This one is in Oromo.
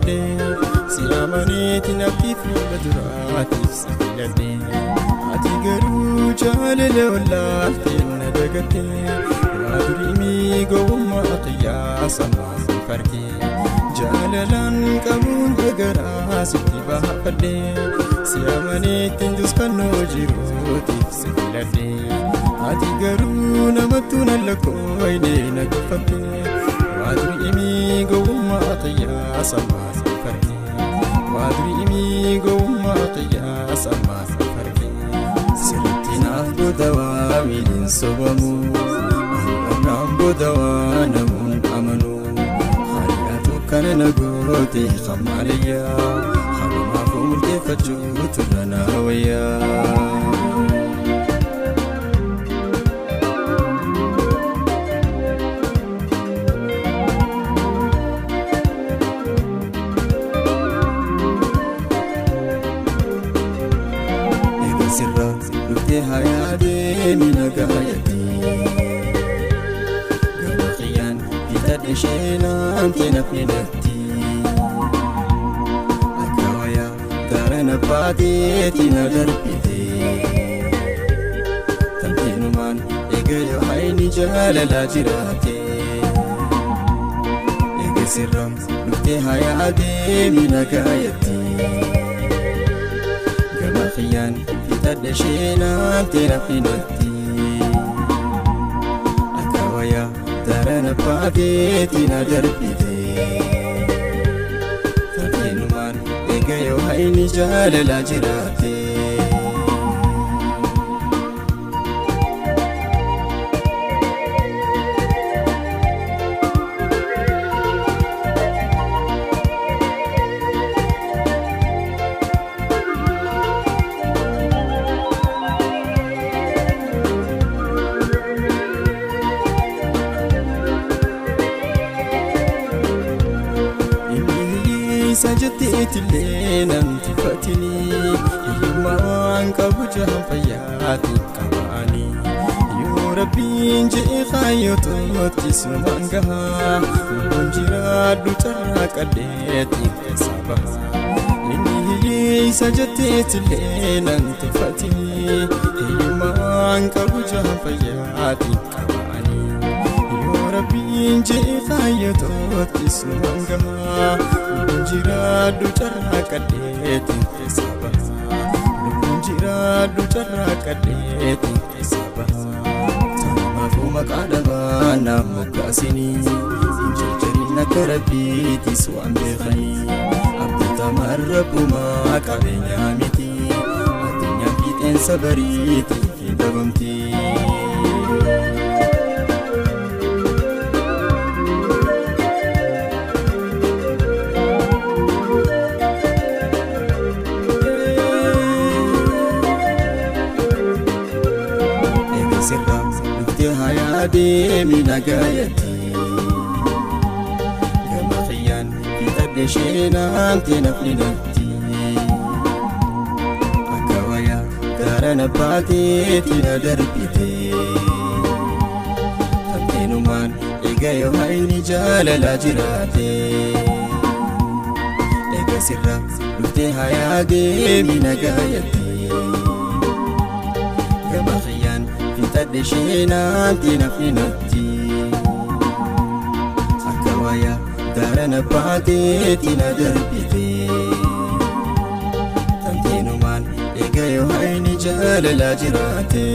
baafadhe si amaneetiin abdii fuula duraatiif si filadhe ati garuu jaalala wallaaltee na dagatte waa durii gowwummaa qiyyaasa maasii farkee jaalalaan qabuun garaa sitti baafadhe si amaneetiin duskannoo jiruutiif si filadhe ati garuu namattuu na lakkooyne na tuffatte waa durii gowwummaa qiyyaasa maasii farkee waa durii gowwummaa qiyyaasa maasii farkee sirriitti naaf godawaa miidhin sobamu anaan godawaa namuun amanu hariyaatu kana na goote hamaalayyaa halumaaf murteeffachuu turra na wayyaa. Sirra dhuftee hayaatee miidhagaayatti gama xiyyaan bitadhe isheenaan nafni natti akka wayaa daran abbaateeti na darbite tamteenumaan eega yoo hayni jaalalaa jiraate eega sirra dhuftee hayaatee miidhagaayatti gama xiyyaan bitadhe isheenaan nafni natti akka wayaa daran abbaateeti na darbite tamteenumaan eega yoo hayni jaalalaa jiraate. Sajjatteetillee namti fatini hiyyummaa waan qabu jahan fayyaatiin qaba'anii yoo rabbiin je'e kaayyootti sumaan gahaa lubbuun jiraadhu carraa qadheetiin keessa baha inni hiyyeessa jetteetillee namti fatini hiyyummaa waan qabu jahan fayyaatiin qaba'anii yoo rabbiin je'e kaayyootti sumaan gahaa lubbuun jiraadhu carraa qadheetiin keessa baha lubbuun jiraadhu carraa qadheetiin keessa baha tanumaafuu maqaa dhabaa naaf moggaasinii hin jarjarin akka rabbiitis waan beekanii abdatamaan rabbumaa qabeenyaa miti addunyaan fiixeensa bariitii fi dhabamtii. Sirra dhuftee hayaatee miidhagaayatti gama xiyyaan bitadhe isheenaan nafni natti akka wayaa daran abbaateeti na darbite tamteenumaan eega yoo hayni jaalalaa jiraate eega sirra dhuftee hayaatee miidhagaayatti gama xiyyaan bitadhe isheenaan nafni natti akka wayaa daran abbaateeti na darbite tamteenumaan eega yoo hayni jaalalaa jiraate.